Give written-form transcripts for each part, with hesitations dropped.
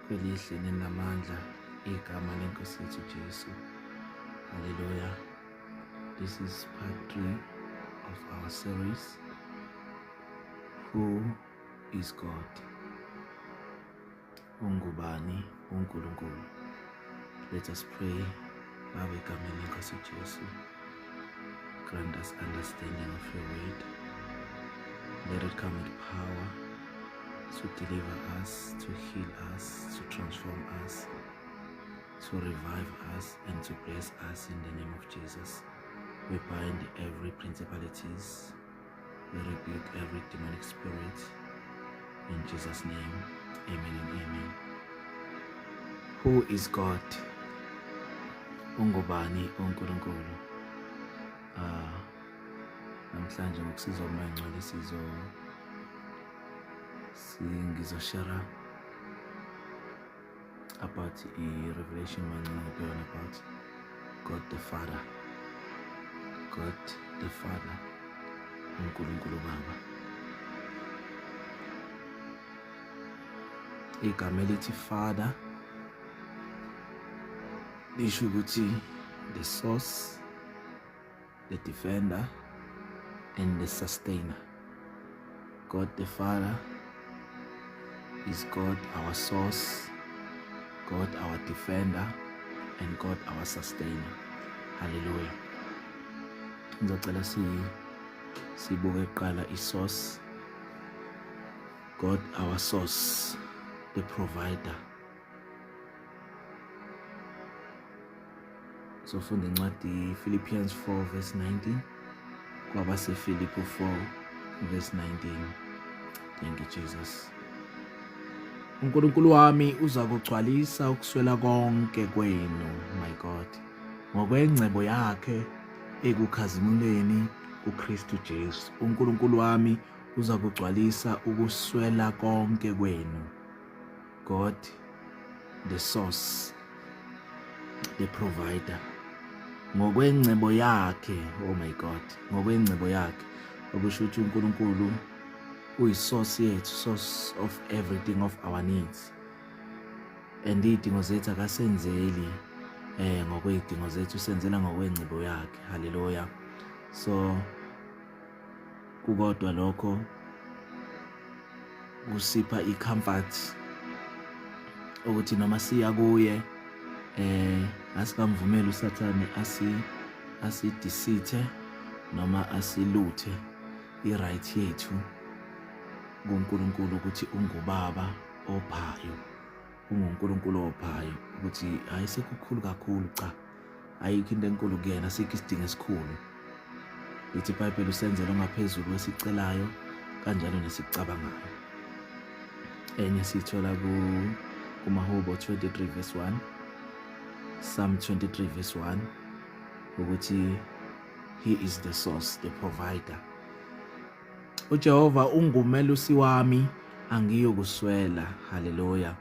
Kwelihle nelamandla igama lenkosi yethu Jesu. Hallelujah. This is part 3 of our series Who is God? Ungubani uNkulunkulu? Let us pray. Baba egameni lenkosi Jesu. Grant us understanding of your word. Let it come with power to deliver us, to heal us, to transform us, to revive us, and to bless us in the name of Jesus. We bind every principalities, we rebuke every demonic spirit. In Jesus' name, amen and amen. Who is God? Ungubani uNkulunkulu? Ah, namhlanje ngokusizwa uMoya Ngcwele sizo ngizoshare about i-revelation mancane ngibhekana about God the Father. God the Father, uNkulunkulu Baba. Igama elithi Father lisho ukuthi the source, the defender and the sustainer. God the Father is God our source, God our defender and God our sustainer. Hallelujah. Ngizocela si sibuke kuqala i-source. God our source, the provider. Sofunda incwadi Philippians 4 verse 19 kwabaseFilipi 4 verse 19. Thank you Jesus. uNkulunkulu wami uza kugcwalisa ukuswela konke kwenu, my God, ngokwengcebo yakhe ekukhazimuleni kuKristu Jesu. uNkulunkulu wami uza kugcwalisa ukuswela konke kwenu. God the source, the provider, ngokwengcebo yakhe. Oh my God, ngokwengcebo yakhe, okusho ukuthi uNkulunkulu uyisource yethu, source of everything, of our needs, and izidingo zethu akasenzeli ngokwezidingo zethu, usenzela ngokwengcebo yakhe. Haleluya. So kukodwa lokho kusipha i-comfort ukuthi noma siya kuye asikamvumeli uSathane asidisithe noma asiluthe i-right yethu kuNkulunkulu ukuthi ungubaba ophayo, unguNkulunkulu ophayo, ukuthi hayi sekukhulu kakhulu, cha, ayikho into enkulu kuyena, asikho isidingo esikhulu. Lithi iBhayibheli usenzela ongaphezulu kwesicelayo kanjalo nesikucabangayo. Enye siyithola kumaHubo 23 verse 1, Psalm 23 verse 1, ukuthi he is the source, the provider. uJehova ungumelusi wami, angiyokuswela. Haleluya.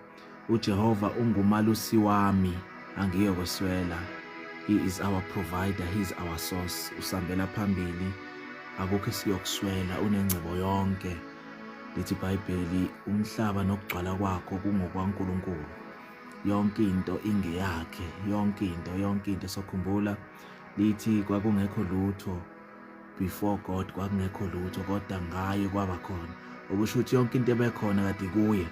uJehova ungumalusi wami, angiyokuswela. He is our provider, he is our source. Usambela phambili, akukho esiyokuswela, unengcebo yonke. Lithi iBhayibheli umhlaba nokugcwala kwakho kungokwaNkulunkulu. Yonke into ingeyakhe, yonke into, yonke into. Sokhumbula lithi kwakungekho lutho before God, kwakungekho lutho, kodwa ngaye kwaba khona. Okusho ukuthi yonke into ebekhona kade kuye.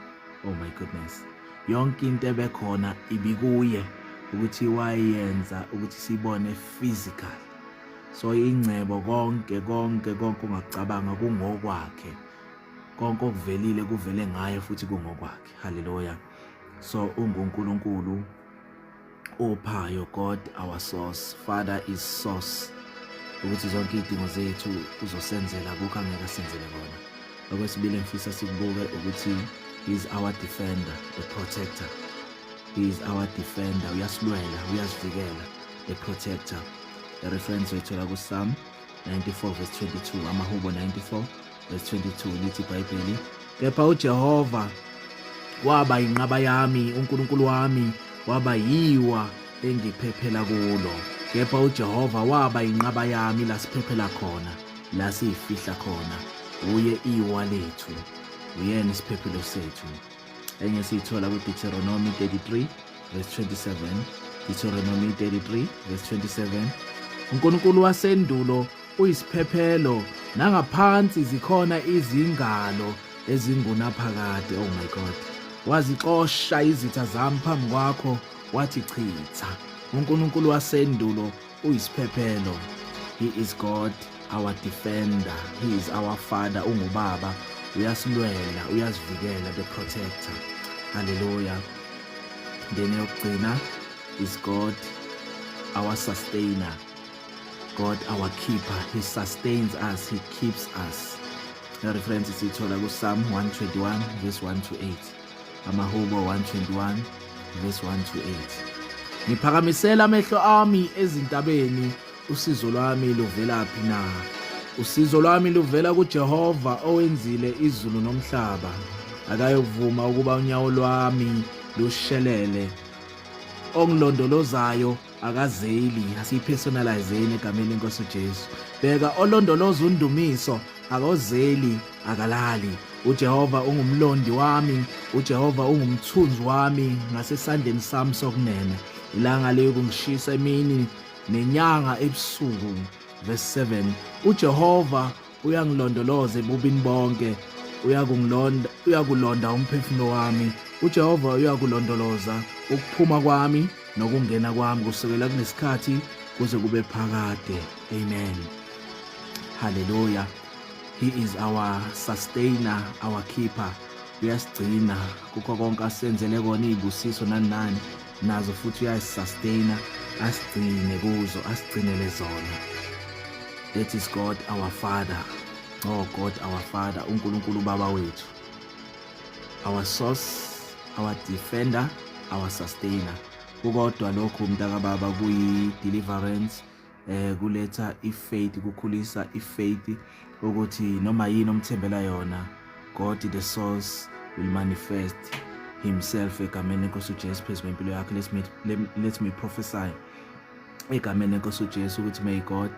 Oh my goodness, yonke into ebekhona ibikuye, ukuthi wayenza ukuthi sibone physical. So ingcebo konke konke konke ungakucabanga kungokwakhe, konke okuvelile kuvele ngaye futhi kungokwakhe. Haleluya. So unguNkulunkulu ophayo, God our source. Father is source, ukuthi zonke izidingo zethu uzosenzela, akukho angeke asenzele kona. Okwesibili engifisa sikubuke ukuthi he is our defender, the protector. He is our defender, uyasilwela, uyasivikela, the protector. The reference uyithola ku-Psalm 94 verse 22, amaHubo 94 verse 22. Lithi iBhayibheli, kepha uJehova waba yinqaba yami, uNkulunkulu wami waba yiwa engiphephela kulo. Kepha uJehova waba yinqaba yami, la siphephela khona, la siyifihla khona, uye iwa lethu, uyena isiphephelo sethu. Enye siyithola ku-Deuteronomy 33 verse 27. Deuteronomy 33 verse 27. UNkulunkulu wasendulo uyisiphephelo nangaphansi zikhona izingalo ezingunaphakade. Oh my God. Wazixosha izitha zami phambi kwakho wathi chitha. UNkulunkulu wasendulo uyisiphephelo. He is God our defender. He is our father, ungubaba, uyasilwela, uyasivikela, the protector. Hallelujah. Then yokugcina is God our sustainer. God our keeper. He sustains us, he keeps us. Le reference siyithola ku-Psalm 121 verse 1 to 8. Amahubo 121 verse 1 to 8. Ngiphakamisela amehlo ami ezintabeni, usizo lwami luvelaphi na? Usizo lwami luvela kuJehova owenzile izulu nomhlaba. Akayovuma ukuba unyawo lwami lushelele. Ongilondolozayo akazeli. Asiyipersonalizeni egameni lenkosi uJesu. Bheka, olondoloza undumiso akozeli, akalali. UJehova ungumlondi wami, uJehova ungumthunzi wami ngasesandleni sami sokunene. Ilanga liyokungishisa emini nenyanga ebusuku. Verse 7. UJehova uyangilondoloza ebubini bonke, uyakungilonda, uyakulonda umphefumulo wami. UJehova uyakulondoloza ukuphuma kwami nokungena kwami kusukela kulesikhathi kuze kube phakade. Amen. Hallelujah. He is our sustainer, our keeper. Uyasigcina kukho konke asenzele kona, izibusiso nani nani nazo, futhi uyasisustaina, asigcine kuzo, asigcinele zona. That is God our Father. Oh God our Father, uNkulunkulu Baba wethu, our source, our defender, our sustainer. Kukodwa lokhu, mntakababa, kuyi deliverance, kuletha ifaith, kukhulisa ifaith ukuthi noma yini omthembela yona, God the source will manifest himself egameni lenkosi uJesu phezu kwempilo yakho. Let me prophesy egameni lenkosi uJesu ukuthi may God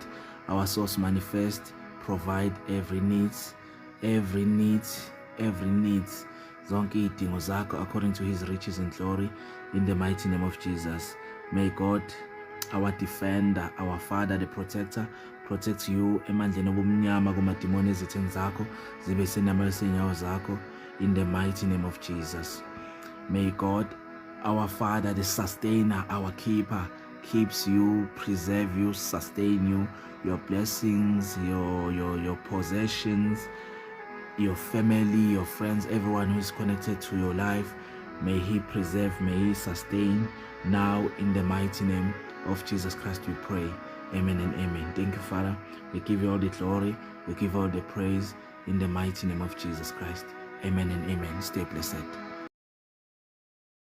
our source manifest, provide every needs, every needs, every needs, zonke izidingo zakho according to his riches and glory in the mighty name of Jesus. May God our defender, our father, the protector, protect you emandleni obumnyama, kumadimoni, ezitheni zakho, zibe senama yesenyawo zakho in the mighty name of Jesus. May God our Father, the sustainer, our keeper, keeps you, preserve you, sustain you, your blessings, your possessions, your family, your friends, everyone who is connected to your life. May he preserve, may he sustain. Now, in the mighty name of Jesus Christ, we pray. Amen and amen. Thank you, Father. We give you all the glory, we give all the praise in the mighty name of Jesus Christ. Amen and amen. Stay blessed.